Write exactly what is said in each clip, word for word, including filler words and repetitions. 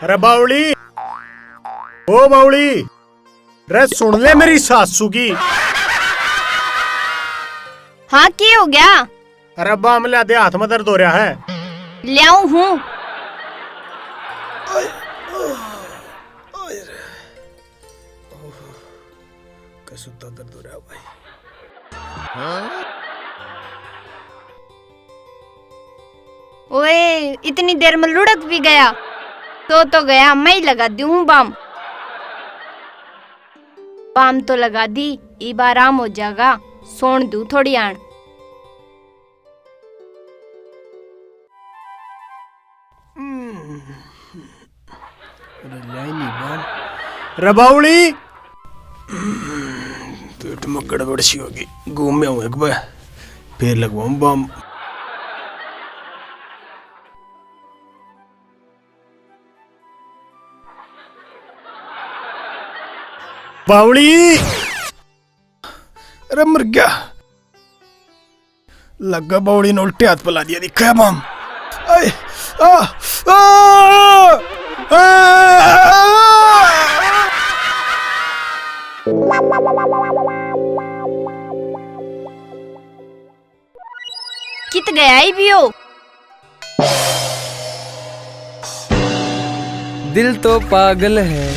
अरे बावली, ओ बावली, रे सुन ले मेरी सासू की। हाँ, के हो गया? अरे बाम ल्या दे, हाथ में दर्द हो रहा है। ल्याऊं हूँ। कसुता दर्द हो रहा भाई। ओए, इतनी देर में लुढ़क भी गया। तो तो गया, मैं ही लगा दूं हूँ बाम। बाम तो लगा दी, इब आराम हो जाएगा। सोन दूं थोड़ी आण। अरे लाई नहीं बाम। रे बावली। पेट में गड़बड़ सी होगी, घूम में आऊं एक बार, फिर लगवाऊं बाम। बावली। अरे मर गया। लगा बावली ने उल्टे हाथ पिला दिया, दिखा है बाम। आए, आ, आ, आ, आ। कित गया ही भी हो? दिल तो पागल है,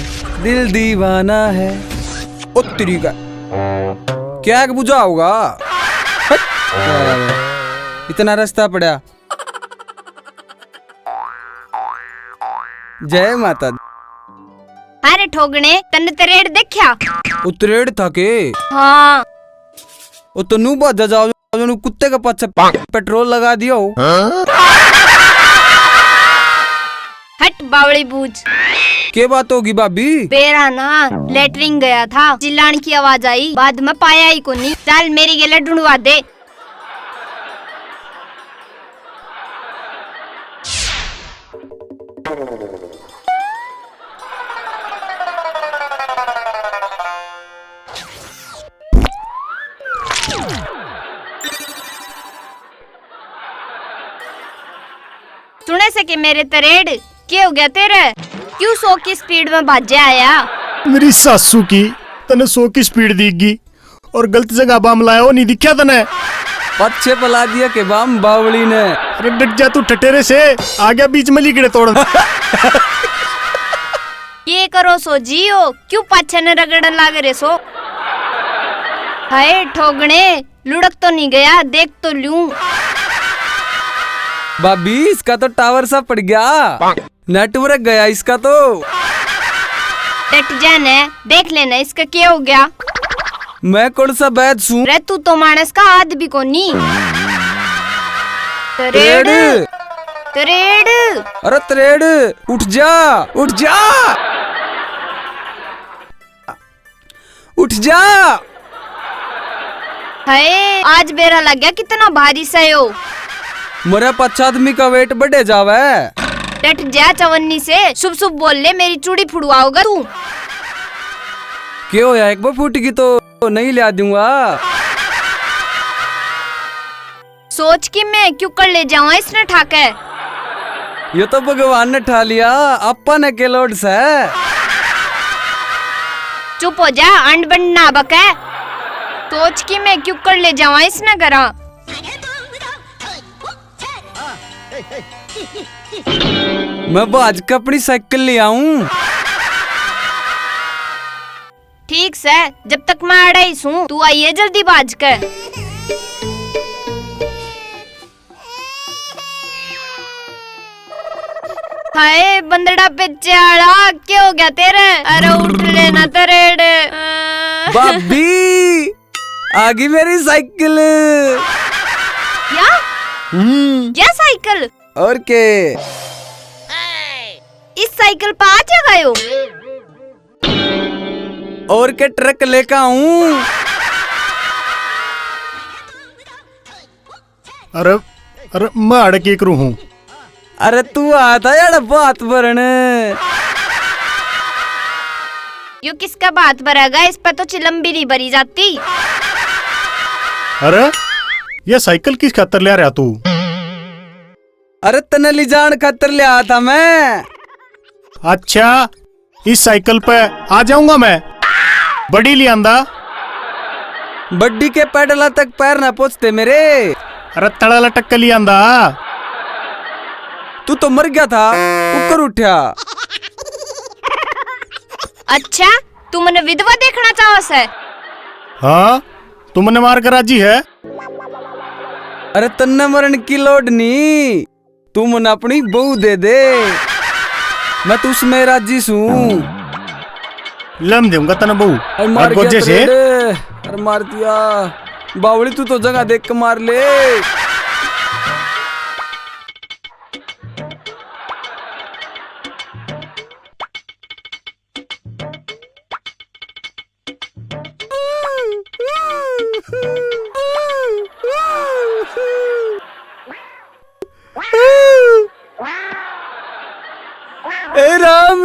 दिल दीवाना है। ओ तेरी का, क्या एक बुझा होगा? हट। इतना रास्ता पड़ा। जय माता दी। अरे ठोगणे, तन्ने तरेड़ देख्या? ओ तरेड़ था के? हाँ। ओ तो नू भाजा जाओ। जणु कुत्ते के पाछे पेट्रोल लगा दियो। हट बावली बूझ। के बात होगी भाभी? बेरा ना, लेटरिन गया था, चिल्लान की आवाज आई, बाद में पाया ही कोनी। चल मेरी गेले ढूंढवा दे। सुने से के मेरे तरेड़, के हो गया तेरे? क्यों सौ की स्पीड में भाजे आया? मेरी सासू की, तने सौ की स्पीड दीगी और गलत जगह बाम लाया, वो नहीं दिखा तने? पच्छे पला दिया के बाम बावली ने। अरे डट जा तू ठटेरे से, आ गया बीच में लिकड़े तोड़न। ये करो सो जियो, क्यों पाछे ने रगड़न लाग रे सो? हाय ठोगणे, लुढ़क तो नहीं गया, देख तो लूं। भाभी, इसका तो टावर सा पड़ गया, नेटवर्क गया इसका तो। डट जा ने, देख लेना इसका क्या हो गया। मैं कौन सा बैद सूं? रे तू तो मानस का आद भी कोनी। तरेड़। तरेड़। तरेड़। अरे तरेड़, उठ जा, उठ जा, उठ जा। हाय, आज बेरा लग गया, कितना भारी सयो। मरे पाछा आदमी का वेट बढ़े जावे। डट जा चवन्नी से, शुभ शुभ बोल ले, मेरी चूड़ी फुड़वाओगा तू। के होया, एक बार फूट गई तो नहीं ल्या दूंगा। सोच कि मैं क्यों कर ले जाऊं इसने ठाके। यो तो भगवान ने ठा लिया, आपा ने के लोड से। चुप हो जा, अंड बंड ना बके। सोच कि मैं क्यों कर ले जाऊं इसने घरा। मैं भाज के अपनी साइकिल ले आऊं। ठीक सै, जब तक मैं आड़े ही सूं, तू आइए जल्दी भाज के। हाय बंदड़ा पेचे आला, के हो गया तेरे? अरे उठ लेना तरेड़। भाभी, आ गई मेरी साइकिल। या? हम्म। या साइकिल? और के? इस साइकिल पे आ क्या गए हो? और के ट्रक लेकर आऊं? अरे, अरे, मैं अड़े के करूं हूं? अरे, तू आया था यार बात भरन। यो किसका बात भरेगा? इस पे तो चिलम भी नहीं भरी जाती। अरे, ये साइकिल किस खातर ले रहा तू? अरे, तने ले जान खातर ले आया था मैं। अच्छा, इस साइकिल पे आ जाऊंगा मैं। बड़ी लियांदा। बड्डी के पैडला तक पैर ना पहुंचते मेरे। अरे तड़ा लटक के लियांदा। तू तो मर गया था, ऊपर उठा। अच्छा, तू मने विधवा देखना चाहो सै? हाँ, तू मने मार के राजी है? अरे तन्ने मरण की लोड नी, तू मने अपनी बहू दे दे, मैं तो उसमें राजी सूं। लम दूंगा तने बहू। अरे मार और गोजे से। अरे मार दिया बावली, तू तो जगह देख के मार ले। ए राम,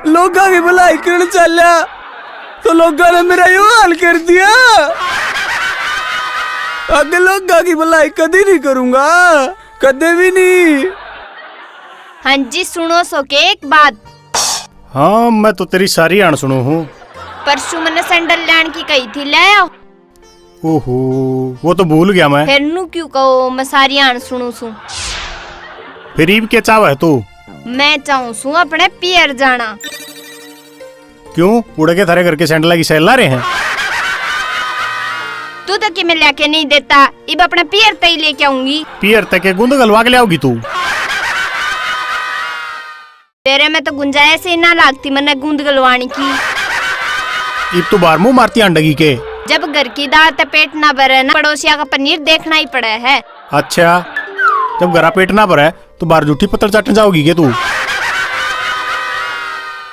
लोगा की भलाई करण चाल्या तो लोगा ने मेरा यो हाल कर दिया। आगे लोगा की भलाई कदी नहीं करूंगा, कदे भी नहीं। हाँ जी, सुनो सो के एक बात। हाँ, मैं तो तेरी सारी हाण सुनू हूँ। परसों मन्ने सैंडल लाण की कही थी, ले आओ। ओहो, वो तो भूल गया मैं। फिर नू क्यों कहो, मैं सारी हाण सुनू सूं। फिर इब के चाहवै तू? मैं चाहूं सूं अपने पियर जाना। क्यों, उड़े के थारे घर के सैंडल की सेल ला रहे हैं? तू तो किमे लेके नहीं देता, इब अपने पियर तई लेके आऊंगी। पियर तक के गुंद गलवा के ले आओगी तू? तेरे में तो गुंजाइश ही ना लागती मन्ने गूंद गलवाने की। इब तो बाहर मुंह मारती आंडगी के। जब घर की दाल ते पेट ना भरे ना, पड़ोसिया का पनीर देखना ही पड़े है। अच्छा, जब घरा पेट ना भरे तो बाहर जूठी पत्तल चाटने जाओगी के तू?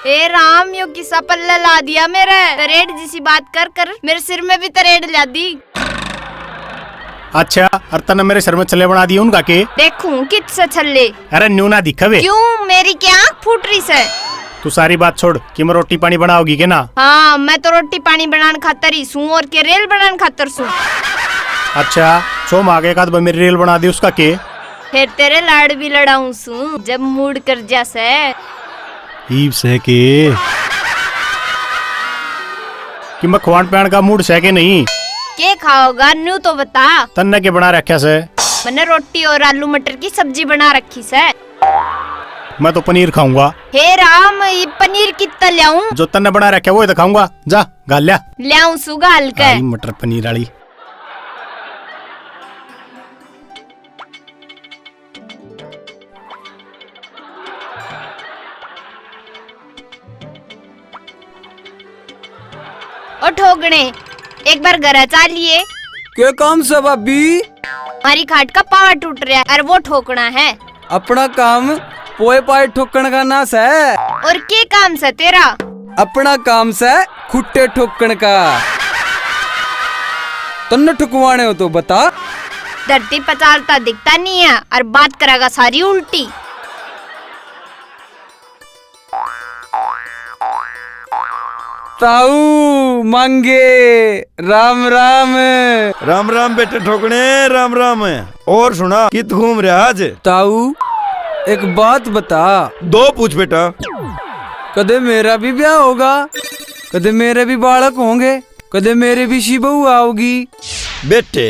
ए राम, यो किसा पल्ले ला दिया मेरे। तरेड जिसी बात कर कर मेरे सिर में भी तरेड ला दी। अच्छा, और तन्ने मेरे सर में छल्ले बना दिए उनका के? देखूं कित से छल्ले। अरे न्यू ना दिखावे। क्यों, मेरी क्या आंख फूट रही से? तू सारी बात छोड़, कि मैं रोटी पानी बनाओगी के ना? हाँ, मैं तो रोटी पानी बनान खातर ही सूं और के रेल बनान खातर सूं। अच्छा, छो माँ के एक आध बार मेरी रेल बना दी, उसका के? फिर तेरे लाड़ भी लड़ाऊं सूं, जब मूड कर जा से। ईब सै के कि मैं खुआन प्यान का मूड सै के नहीं? के खाओगा, न्यू तो बता। तन्ने के बना रखा सै? मैंने रोटी और आलू मटर की सब्जी बना रखी सै। मैं तो पनीर खाऊंगा। हे राम, ये पनीर कितना ल्याऊं? जो तन्ने बना रखा वो ही तो खाऊंगा। जा, घाल ल्या। ल्याऊं सु घाल के। आई मटर पनीर वाली। ओ ठोकणे, एक बार घर आ चालिए। के काम से भाभी? हमारी खाट का पावा टूट रहा है, अरे वो ठोकना है। अपना काम पोए पाए ठोकण का ना सै। और के काम सै तेरा? अपना काम सै खुट्टे ठोकण का। तन्ने ठुकवाने हो तो बता। धरती पचालता दिखता नहीं है और बात करेगा सारी उल्टी। ताऊ मांगे, राम राम। राम राम बेटे ठोकणे, राम राम। और सुना, कित घूम रहा आज? ताऊ, एक बात बता। दो पूछ बेटा। कदे मेरा भी ब्याह होगा, कदे मेरे भी बालक होंगे, कदे मेरे भी सी बहू आओगी। बेटे,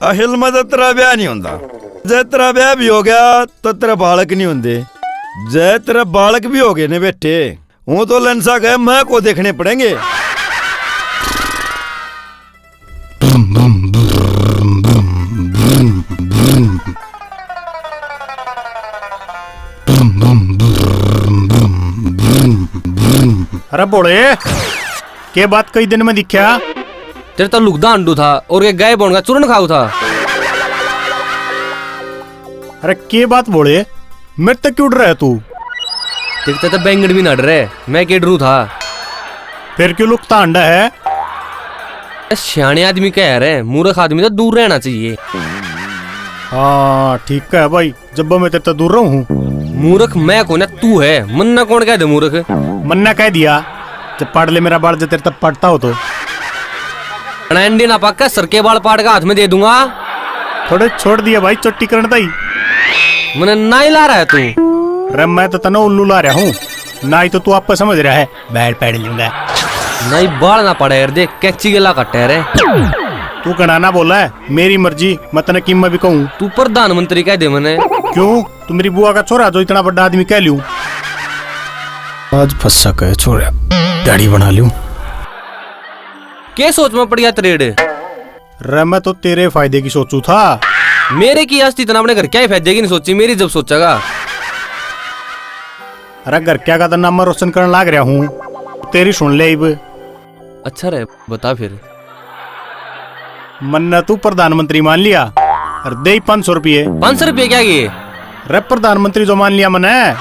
असल में तो तेरा ब्याह नहीं होंदा। जै तेरा ब्याह भी हो गया तो तेरे बालक नहीं होंदे। जै तेरे बालक भी हो गए ने बेटे, हूं तो लंसा गए मैं को देखने पड़ेंगे। अरे भोले, के बात कई दिन में दिख्या? तेरे तो लुकदा अंडू था और के गाय बोन का चूरन खाऊ था। अरे के बात भोले, मेरे तक क्यों डर रहा है तू? तेरे तक तो बैंगन भी ना डर रहे, मैं के डरू था? फिर क्यों लुकता अंडा है? सियाणे आदमी कह रहे, मूर्ख आदमी तो दूर रहना चाहिए। हाँ, ठीक है भाई। जब मैं तेरे तै दूर रहूं हूं। मूर्ख मैं कोन्या, तू है। मन्ना कौन कह दे मूर्ख? मन्ना कह दिया, जब पाड़ ले मेरा बाल, जब तेरे तै पड़ता हो तो। अंडे ना पाका, सर के बाल पाड़ का हाथ में दे दूंगा। थोड़े छोड़ दिया भाई, चोटी करण ताई। मने ना ही ला रहा है तू। रे, मैं तो तने उल्लू ला रहा हूँ, ना ही तो तू आपे समझ रहा है, बैल पैड़ लूंगा। नहीं, बाल ना पड़े यार, देख कैची गला कटे रे। तू घणा ना बोला है, मेरी मर्जी, मैं तने किम भी कहूँ। तू प्रधानमंत्री कह दे मने। क्यों? तू मेरी बुआ का छोरा जो इतना बड़ा आदमी कह लूं? आज फंसा के छोरा, दाढ़ी बना लूं। के सोच में पड़ गया त्रेड? रे, मैं तो तेरे फायदे की सोचू था। मेरे की आस्ती तना अपने घर क्या ही फैजेगी नहीं सोची, मेरी जब सोचेगा। अरे, घर क्या का तो नाम मैं रोशन करने लाग रहा हूँ, तेरी सुन ले इब। अच्छा रे, बता फिर। मन्ने तू प्रधानमंत्री मान लिया और दे पाँच सौ रुपये। पाँच सौ रुपये क्या किए? रे, प्रधानमंत्री जो मान लिया मने।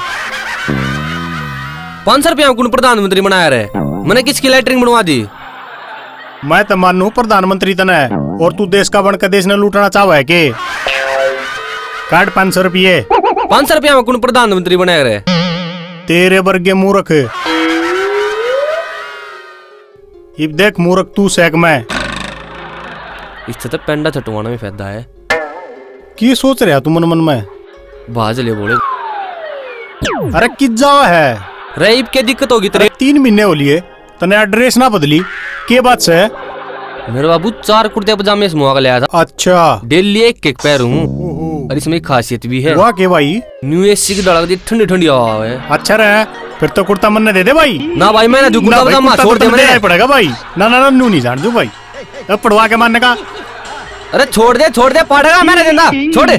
पाँच सौ रुपया में कौन प्रधानमंत्री बनाया रे? मैंने किसकी लैटरिन बनवा दी? मैं तो मानू प्रधानमंत्री तने, और तू देश का बन के देश ने लूटना चाहवे है के? काट पाँच सौ रुपये। पाँच सौ रुपया में कौन प्रधानमंत्री बनाया रे? तेरे वर्गे मूर्ख। इब देख मूर्ख, तू सैक में। इससे तो पेंडा छटवाना में फायदा है। की सोच रहा तू मन मन में? बाज ले बोले। अरे कित जावा है? रे इब के दिक्कत होगी तेरे? अरे तीन महीने हो लिए, तने एड्रेस ना बदली, के बात से? मेरे बाबू चार कुर्ते पजामे समवा के ले आया था। अच्छा। डेली एक एक पैर हूँ। ओहो। और इसमें एक खासियत भी है। वाह के भाई? न्यू एसी की डाला दी ठंडी ठंडी हवा है। अच्छा रे, फिर तो कुर्ता मन्ने दे दे भाई। ना भाई, मैं ना दूं कुर्ता ना भाई, पजामा, कुर्ता छोड़ तो दे तन्ने मने। देना ही पड़ेगा भाई। ना, ना, ना, न्यू नहीं जान दूं भाई। ए, पड़वा के मारने का। अरे छोड़ दे, छोड़ दे, पाड़ेगा, मैं ना देना, छोड़। ए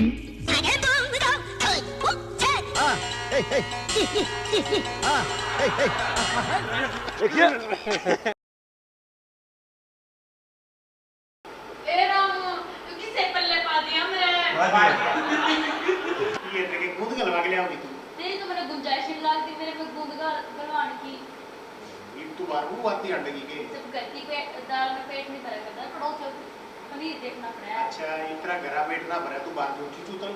राम, तू किसे पल्ले पा दिया मेरे? ये तेरे गूंद गलवा के ले आओगी तू। तेरी तो मैंने गुंजाइश ही नहीं लगती मेरे में गूंद गल-, गलवान की। ये तू बार वो बात नहीं हटेगी के? जब घर की पे-, दाल में पेट नहीं भरा करता, पड़ोसियों को पनीर देखना पड़ा है। अच्छा, इतना घरा पेट ना भरा, तू बाहर जो चीचू तो।